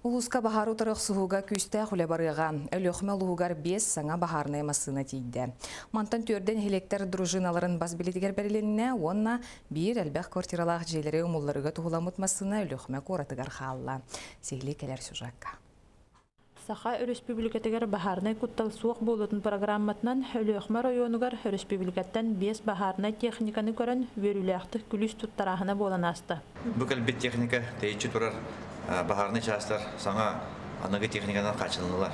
Улууска баһаары утары охсуһууга күүстээх үлэ барыаҕа. Өлүөхүмэ улууһугар биэс саҥа баһаарынай массыына тиийдэ. Мантан түөрдэ нэһилиэктэр дружиналарын бас билиитигэр бэрилиннэ уонна биир элбэх квартиралаах дьиэлэри умулларыыга туһуламмыт массыына Өлүөхүмэ куоратыгар хаалла. Сиһилии кэлэр сюжекка. Саха Өрөспүүбүлүкэтигэр баһаарынай куттал суох буолуутун программатынан Өлүөхүмэ оройуонугар өрөспүүбүлүкэттэн биэс баһаарынай техниканы көрөн үөрүүлээхтик күлүүс туттарааһына буолан ааста. Бу кэлбит техника тэйиччи турар баһаарынай чаастар саҥа аныгы техниканан хааччылыннылар.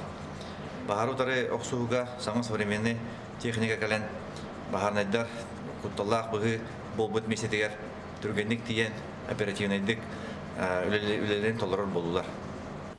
Баһаары утары охсуһууга саҥа современный техника кэлэн баһаарынайдар кутталлаах быһыы буолбут миэстэтигэр түргэнник тиийэн оперативнайдык үлэлэрин толорор буоллулар.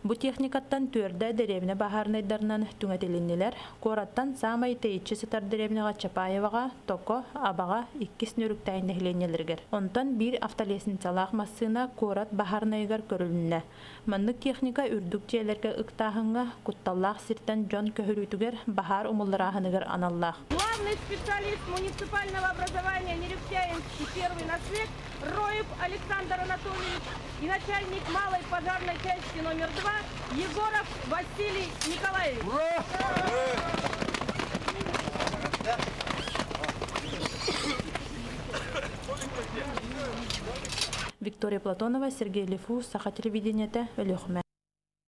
Бу техникаттан түөрдэ дэриэбинэ баһаарынайдарынан түҥэтилиннилэр. Куораттан саамай тэйиччи сытар дэриэбинэҕэ Чапаеваҕа, Токо, Абаҕа иккис Нөрүктээй нэһилиэнньэлэригэр. Онтон биир автолестницалаах массыына куорат баһаарынайыгар көрүлүннэ. Маннык техника үрдүк дьиэлэргэ ыктааһыҥҥа, кутталлаах сиртэн дьон көһөрүүтүгэр, баһаар умулларааһыныгар аналлаах. Главный специалист муниципального образования Нерюктяинский первый наслед Роев Александр Анатольевич и начальник малой пожарной части номер 2 Егоров Василий Николаевич. Ура! Виктория Платонова, Сергей Лифу, Саха телевидениетэ, Өлүөхүмэ.